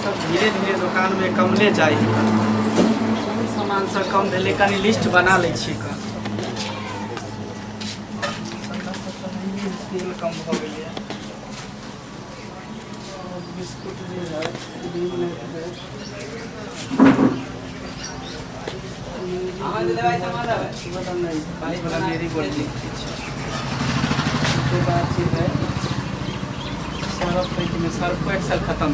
सब धीरे धीरे दोकानमे कमले जाइ है। कोन सामान सब कम भेलै, कनि लिस्ट बना लै छियै। कऽ तेल कम भऽ गेलै, बिस्कुट जे है नहि। वाला मेरी गोल्ड लिखै छै। ओकर बाद जे है सर्फ है, सर्फो एक्सेल खतम।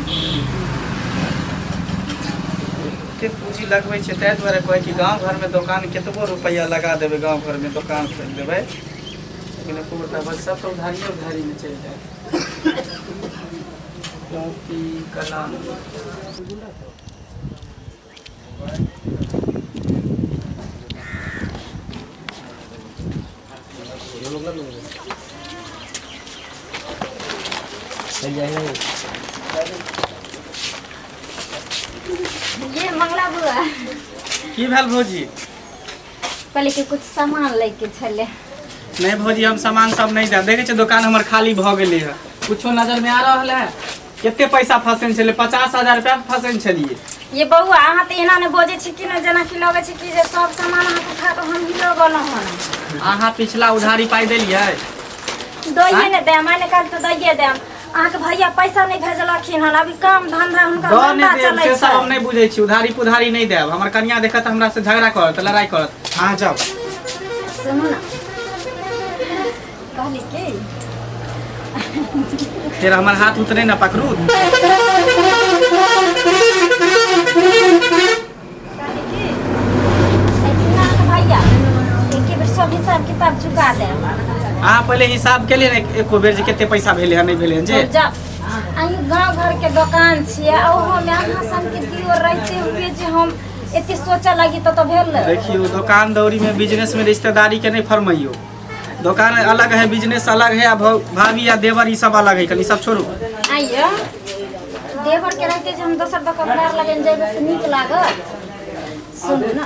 एते पूँजी लगबै छै, ताहि दुआरे कहै कि गाँव घरमे दोकान कतबो रुपैआ लगा देबै, गाँव घरमे दोकान खोलि देबै, लेकिन एको गोटा बस सब तऽ उधारिये उधारीमे चलि जायत। कॉपी कलम। ये मंगला बुआ। की भेल भौजी? कहले कि कुछ सामान लैके छलै। नहीं भौजी, हम सामान सब नहीं देब। देखै छियै, दोकान हमर खाली भऽ गेलै है। कुछो नजर में आ रहल है? कते पैसा फंसेन छलै? 50,000 रुपया फंसेन छलियै। ये बौआ, अहाँ तऽ एना नहि बजै छी कि ने, जेना कि लगै छै कि जे सब सामान अहाँके उठा कऽ हम ही लऽ गेलहुँ हन। अहाँ पिछला उधारी पाइ देलियै? दैये ने देम, आइ ने काल्हि तऽ दैये देम। अहाँके भैया पैसा नहि भेजलखिन हन, अभी काम धंधा हुनकर दऽ मन्दा नहि देब चलै से सब हम छै। नहि बुझै छी। उधारी पुधारी नहि देब। हमर कनिया देखत, हमरा से झगड़ा करत, लड़ाई करत। अहाँ जाउ। सुनू ने, कहली की फेर हमर हाथ उतरे ना पकड़ू। कहली की एथिन अहाँके भैया, एके बेर सब हिसाब किताब चुका देब। अहाँ पहिले हिसाब के लिए ने एको बेर जे कते पैसा भेलै हन, नहि भेलै हन जे। जा, अहीं गाँव घर के दोकान छियै, आ ओहोमे अहाँ सनके दियो रहिते हुए जे हम एते सोचऽ लगी तऽ भेल। देखियौ, दोकान दौरी में, बिजनेस में रिश्तेदारी के नहीं फरमाइयो। दोकान अलग है, बिजनेस अलग है, आ भाभी या देवर ई सब अलग है। कनि सब छोड़ू। आइयो देवर के रहते जे हम दोसर दोकानदार लगन जेबै से नीक लागत? सुनू ने,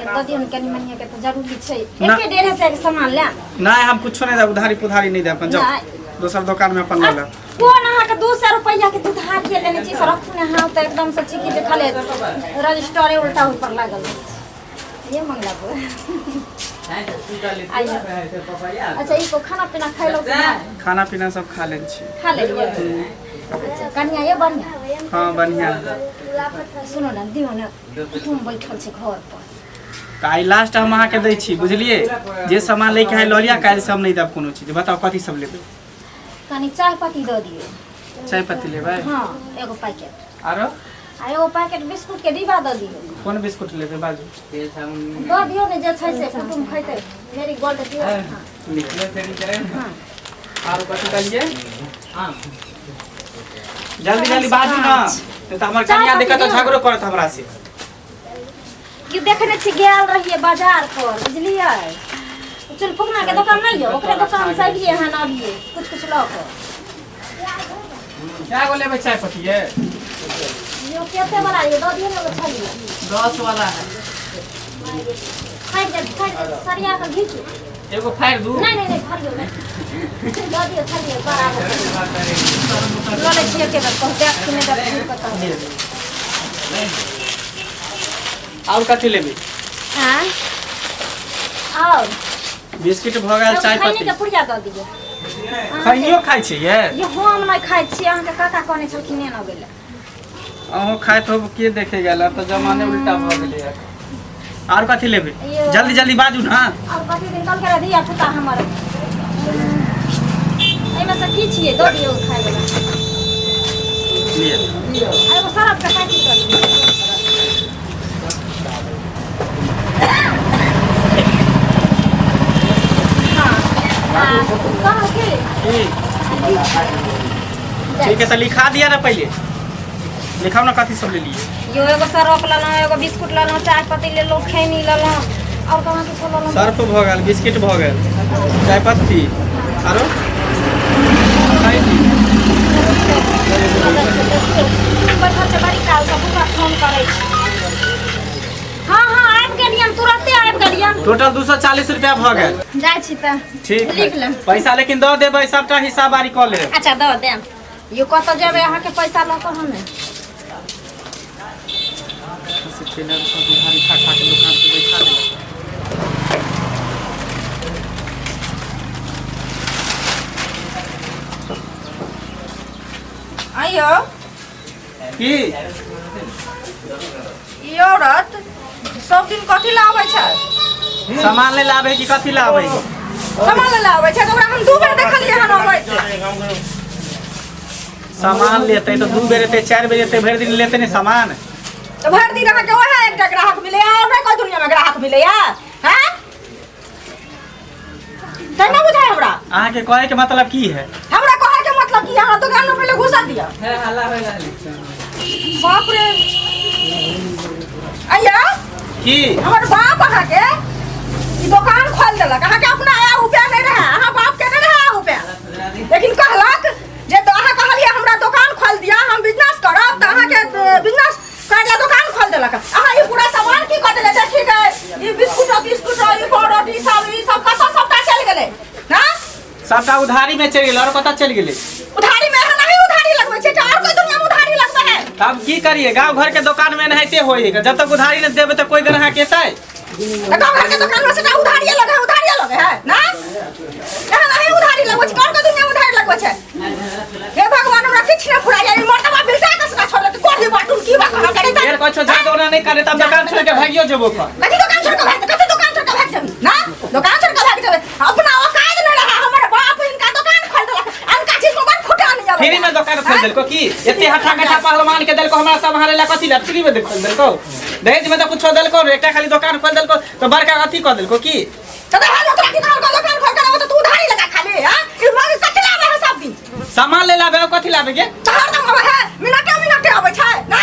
दऽ दियौ ने कनि मनिया के तऽ जरूरी छै। ना। एके डेढ़ सए के सामान ले। नहीं, हम कुछो नहीं देब, उधारी पुधारी नहीं देब। अपन जाओ। नहि। दोसर दोकान में अपन लऽ लेब। कोन अहाँके 200 रुपैआ के उधार के लेने छी से रखू ने। अहाँ तऽ एकदम से छी कि जे खाली रजिस्टरे उल्टा ऊपर लागल छै। ये मंगला बुआ, आइए। अच्छा, ई को खाना पीना खैलौ कि नहि? खाना पीना सब खा लेने छी। खा लेलियै? अच्छा, कनिया ये बढ़िया? हाँ, बढ़िया। सुनू ने, दियौ ने, कुटुम बैठल छै घर पर। तऽ आइ लास्ट हम अहाँके दै छी, बुझलियै? जे सामान लैके है लऽ लिअ, काल्हि से हम नहि देब कोनो चीज। बताउ, कथी सब लेबै? कनि चाय पत्ती दऽ दियौ। चाय पत्ती लेबै? हँ, एगो पैकेट। आरो? आ एगो पैकेट बिस्कुट के डिब्बा दऽ दियौ। कोन बिस्कुट लेबै, बाजू। दऽ दियौ ने जे छै से, कुटुम खैतै। मेरी गोल्ड दियौ, हँ। हँ। आरो कथी कहलियै? जल्दी जल्दी बाजू ने, नहीं तऽ हमर चाय कनिया पत्ती देखत तऽ दियौ। झगड़ो करत हमरा से। कि देखने छी, गेल रहियै बाजार पर, बुझलियै? चल, फुकना के दोकान नहीं यौ, ओकरे दोकान से अबियै हन, अबियै कुछ कुछ लऽ कऽ। कए गो लेबै चाय पत्ती ये? यो कते वाला ये दऽ दियौ ने एगो छलियै। 10 वाला है। फाड़ि दे, फाड़ि दे, सरिया कऽ घीचू। एगो फाड़ि दू? नहि नहि नहि, फाड़ियौ नहि, दऽ दियौ छलियै बराबर। लऽ लै छियै एके बेर, कहू देख कि नहि देख कऽ तब। आओर कथी लेबै? आँय, आओर बिस्किट भऽ गेल, चाय खैनी पत्ती। के पुड़िया दऽ दियौ। खैनियो खाइ छियै? ये हम नहि खाइ छियै, अहाँके काका कहने छलखिन ने अबै लए। अहूँ खाइत हो, के देखे गेल? आब तऽ जमाने उल्टा भऽ गेलै। आर कथी लेबै? जल्दी जल्दी बाजू ने। आओर कथी दिन कहलकै रहए धिया पुता हमर, एहिमे से की छियै, दऽ दियौ खाइ वला। लिअ। आ एगो सरफ के पैकेट दऽ दियौ। हँ, आ कहलहुँ की की? ठीक है, तऽ लिखा दिया ने। पहिले लिखाउ ने, कथी सब लेलियै। यो, एगो सरफ लेलहुँ, एगो बिस्कुट लेलहुँ, चाय पत्ती लेलहुँ, खैनी लेलहुँ, आओर कहाँ किछो लेलहुँ? सर्फ भऽ गेल, बिस्किट भऽ गेल, चाय पत्ती, आरो खैनी। बैठल छै बड़ी कालसँ, बुआ फोन करै छै। हँ हँ, आबि गेलियन, तुरते आबि गेलियन। टोटल 240 रुपया भऽ गेल। जाइ छी तऽ। ठीक है। लिख लेब। पैसा लेकिन दऽ देबै, सबटा हिसाब बारी कऽ लेब। अच्छा, दऽ देब। यो कतऽ जेबै अहाँके पैसा लऽ कऽ हमे से चलि आबै सब उधारी खा खा के दुकान पे बैठा देलक। आइयो की ई औरत सब दिन कथी ला आबै छै सामान ले लाबे कि कथी लाबे सामान ले आबै छै तऽ ओकरा हम दू बेर देखलियै हन अबैत सामान लेते तो दू बेर एते चारि बेर एते भरि दिन लेते नहीं सामान तऽ भरि दिन अहाँके वएह एकटा ग्राहक मिलैया और नहि कोइ दुनिया में ग्राहक मिलैया हैं तै नहि बुझाय हमरा अहाँके कहे के मतलब की है हमरा कहे के मतलब की अहाँ दुकान में पहिले घुसा दिअ बाप रे अय्या की हमर बाप अहाँके ई दोकान खोल देलक अहाँके अपना आया रुपया नहीं रहे अहाँ बाप के नहीं रहे रुपया लेकिन कहलक जे तो अहाँ कहलियै हमरा दोकान खोल दिअ हम बिजनेस करब तऽ अहाँके बिजनेस करे ला दोकान खोल देलक अहाँ ई पूरा सामान की कऽ देले देखी के ई बिस्कुट बिस्कुट ई पाउडर ई सब ई सब कतऽ सबटा चलि गेलै हँ सबटा उधारी में चलि गेल और कतऽ चलि गेलै उधारी में अहाँ नहीं उधारी लगबै छै तऽ और कोई दुनिया में उधारी लगबै है तब की करिए गांव घर के दुकान में एनाहिते होई है जब तक उधारी नहीं देबै तऽ कोई ग्राहक एतै तऽ गाँव घर के दुकान में सबटा उधारिये लगे है उधारिये लगे है ना यहाँ नहीं उधारी लगबै छै और कोई दुनिया में उधारी लगबै छै हे भगवान हमरा किछु नहि फुराइया ई मर्दबा बिलटा के सका छोड़ देत कोढ़ी बाटुन की बा कहाँ करे फेर कहै छौ जादे ओना नहि करे तब दुकान छोड़ के भागियो जेबो कर कथी दुकान छोड़ के भाग कथी दुकान छोड़ के भाग जेबी ना दुकान छोड़ के भाग जेबे अपना औकात नहि रहा हमर बाप इनका दुकान खोल देलक अनका चीज में बड़ फुटा नहीं आवे फ्री में दुकान खोल देलको की एते हठा कठा पहलवान के देलको हमरा सब हारे ला कथी ला फ्री में खोल देलको दहेज में तो कुछो देलको रे एकटा खाली दुकान खोल देलको तो बड़का अथी कऽ देलको की तो दहेज में तोरा की कहल दुकान खोल के तो तू उधारी लगा खाली हां ई मांग कथी लावे है सब दिन सामान ले लाबे और कथी लाबे के तो हरदम आवे है मिनटे मिनटे आवे छै ना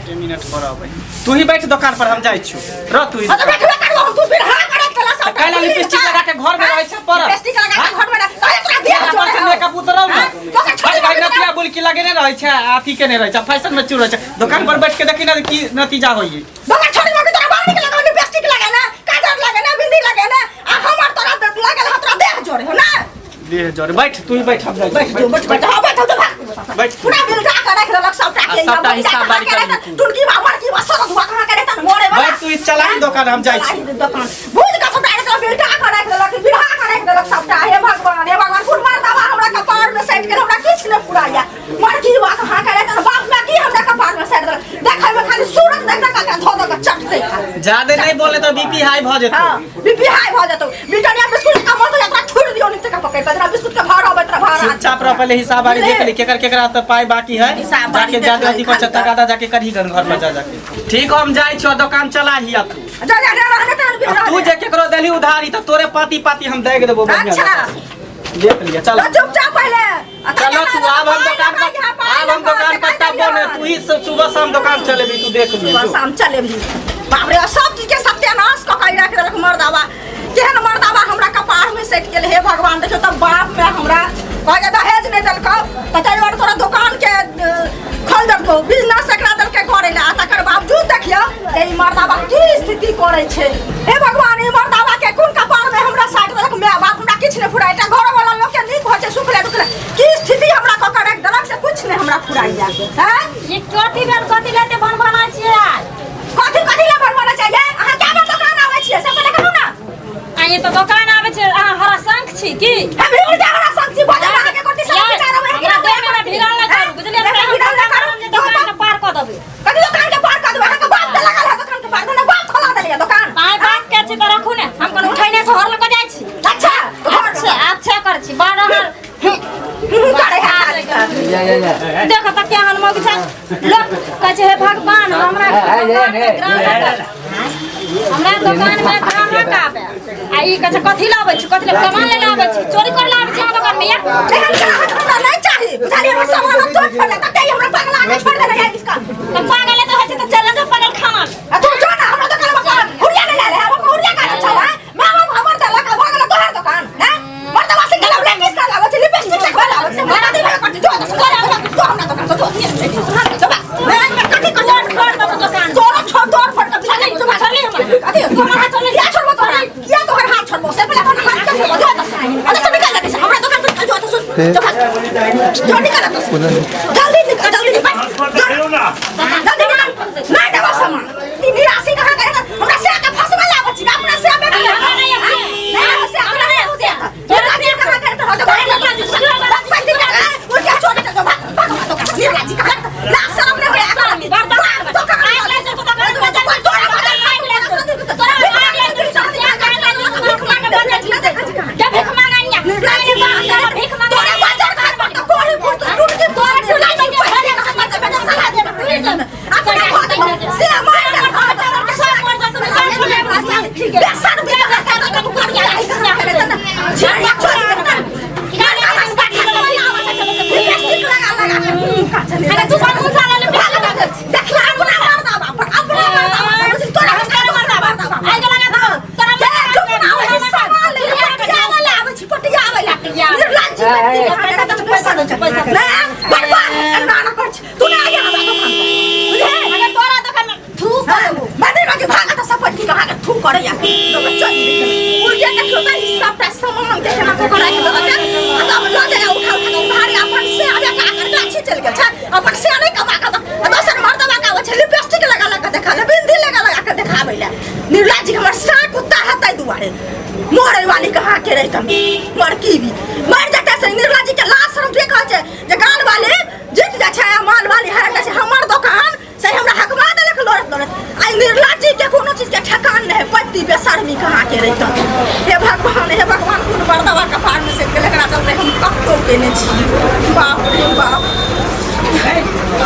एक मिनट पर आबै तू ही बैठ दुकान पर हम जाइ छी रह तू ही हाँ तो बैठबे करबो हम तू फिर हाँ करत चला सब काल्हि लिपस्टिक लगा के घर में रहै छै पर लिपस्टिक लगा के घर में रह तोरे तोरा बियाह पर से मेकअप उतरौ ना तो छोड़ भाई नतिया बुलकी लगेने रहै छै आ अथी केने रहै छै फैशन में चूर रहै छै दुकान पर बैठ के देखी ना की नतीजा होई दोसर छोड़ी मगी तोरा बाल निकल लगा लिपस्टिक लगा ना काजर लगा ना बिंदी लगा ना आ हमर तोरा लगल ह तोरा देह जोड़े हो ना देह जोड़े बैठ तू ही बैठ हम जाइ बैठ जो बैठ बैठ हाँ बैठ जो भाग बैठ। पूरा बिल जा के रख देलक सबटा के आ सबटा हिसाब बारी कर ली। टुनकी बा मरकी बा सर धुआ कहाँ करे तन मरे वाला बैठ तू ही चलाई दुकान हम जाइ छी दुकान भूज का सबटा रख देलक बिल जा के रख देलक बिरहा के रख देलक सबटा हे भगवान हे भगवान कुल मार दवा हमरा कपार में सैट के हमरा किछ न पुराया मरकी बा कहाँ करे तन बाप में की हमरा कपार में सैट देलक देखै में खाली सूरत देख देख के धो दक चट दे खाली जादे नहीं बोले तो बीपी हाई भ जेतौ हाँ बीपी हाई भ जेतौ ब्रिटानिया बिस्कुट का मत यात्रा छोड़ दियो नहीं तक पकड़ के बिस्कुट के भाड़ा आबै तोरा भाड़ा चुपचाप रह पहले हिसाब बारी देख ली केकर केकरा तो पाई बाकी है हिसाब बारी जाके देख जाके ली, अथी कर खाली तकादा जाके करही घर घर पर जा जाके ठीक हम जाइ छो दुकान चला ही तू जा जा जा रहने तहन अब तू जे केकरो देली उधारी तो तोरे पाती पाती हम दे देबो बढ़िया अच्छा देख लिया चल तो चुपचाप पहले चलो तू आब हम दुकान पर आब हम दुकान पर तब बने तू ही सुबह शाम दुकान चलेबी तू देख लिया सुबह शाम चलेबी बाप रे सब चीज के सत्यानाश कऽ के राखि देलक मर्दावा केहन मर्दावा हमरा कपार में सटि गेल हे भगवान देखियौ तब बाप में हमरा कहै दहेज नहि देलकौ तऽ ताहि दुआरे तोरा दोकान के खोल देलकौ बिजनेस एकरा देलकै करै लए आ तकर बावजूद देखियौ जे ई मर्दावा की स्थिति करै छै हे भगवान ई मर्दावा के कोन कपार में हमरा साटि देलक माय बाप हमरा किछु नहि फुराइ एकटा घरवला लोक के नीक होइ छै सुखले दुखले की स्थिति हमरा कऽ के राखि देलक से किछु नहि हमरा फुराइया हैं ये कथी भेल कथी लेते भन छियै आइ कथी कथी लए भरवाना चाहिए अहाँ क्या बार दोकान आबै छियै से पहिले कहू ना आ ये तो दुकान आबै छै अहाँ हरा शंख छी की हम भीड़ जा हमरा संग छी बजल अहाँ के कोटी सब विचार आबै हमरा देह में भिड़ल नहि करू बुझलियै देह में भिड़ल नहि करू दुकान के पार कऽ देबै कथी दुकान के पार कऽ देबै अहाँ के बाप के लगल है दुकान के पार हमरा बाप खोला देलियै दुकान आइ बाप के छी तऽ रखू ने हम कोनो उठैने से घर लऽ कऽ जाइ छी अच्छा अच्छा अच्छा कर छी बड़ अहाँ करे है खाली। देख तऽ केहन मौगी छै लोक कहै छै हे भगवान हमरा हमरा दोकान मे ग्राहक आबे आ ई कहै छै कथी लाबै छी कथी लाबै सामान ले लाबै छी चोरी कर लाबै छी अहाँ दोकान मे या एहन ग्राहक हमरा नहि चाही बुझलियै हमर सामान हम तोड़ फोड़ तते हमरा पगला के छोड़ देने है इसका तऽ पागल तऽ होइ छै तऽ चल जा पागल खाना आ तू जो ना हमरा दोकान में हुरिया नहीं ले रहे हम हुरिया का अच्छा है मां बाप हमर देलक आ भऽ गेल तोहर दोकान हैं मर्दवा से गला ब्लैक किस लागो छै लिपस्टिक से खोला लागो छै मर्दा दे कट जो जो जो हमरा दोकान से जो जो मैं कथि कर छोड़ दो दोकान तोरा छोड़ तोड़ फट के बिला जो भाषा ले कथि तोहर हाथ छोड़ किया छोड़बो तोहर किया तोहर हाथ छोड़बो से पहिले अपन हाथ के छोड़बो जो तो अरे से निकल जा हमरा दोकान से निकल जो तो सुन पे जो निकल तो जल्दी निकल, जल्दी निकल, जल्दी निकल। नहीं देबो सामान। ई निराशी कहाँ गए? हमरा से के फसवे लाबै छी अपना से में नहीं नहीं से हमरा नहीं होते। निराशी कहाँ गए? तो हो भाई पैसे उठ के छोड़ दे, भाग भाग भाग। निराशी कहाँ? ला शर्म नहीं होया। तो कहाँ तोरा बाजार घर पर तो कोड़ी फूट टूट के तोरा टूट के अपना घर से मार दे बेसन भी देखला अपना मर्दाबा पर, अपना मर्दाबा पर तोरा मर्दाबा तोरा के चुप ना आवे छै, सामान ले पटियावे ले आवे छै, पटियावे ले। निर्लज्ज व्यक्ति के हाथ में पैसा दे छै। ना बर्बाद ना ना कर छै। तू ना आया हमरा दुकान पर, बुझे? मने लगे भागा त सब की भागा थू करे या तो चल उड़ के देखो त ई सबटा सामान के केना को राखि देलक। आ तब ल जाय उठा उठा के उधारी अपन से आबे का कर गाछी चल गेल छै। अपन से नहीं कमा के आ दोसर मर्दबा का आबै छै, लिपस्टिक लगा लगा के देखा ले, बिंदी लगा लगा के देखाबै ले। निर्लज्ज हमर सा कुत्ता हतै दुआरे मरे वाली कहाँ के रहितम मरकी भी मर जतै से। निर्लज्ज के लाज शरम जे कहै छै जे गाल वाले जीत जाइ छै आ माल वाली हारि जाइ छै। हमर दोकान से हमरा हकमा देलक लड़त लड़त। आई निर्लज्ज के कोनो चीज के ठेकान नहीं है। पति बेशर्मी कहाँ के रहितम। हे भगवान, हे भगवान, कोन मर्दबा कपार में से गेल? एकरा चलते हम कतौ केने छी। बाप रे बाप।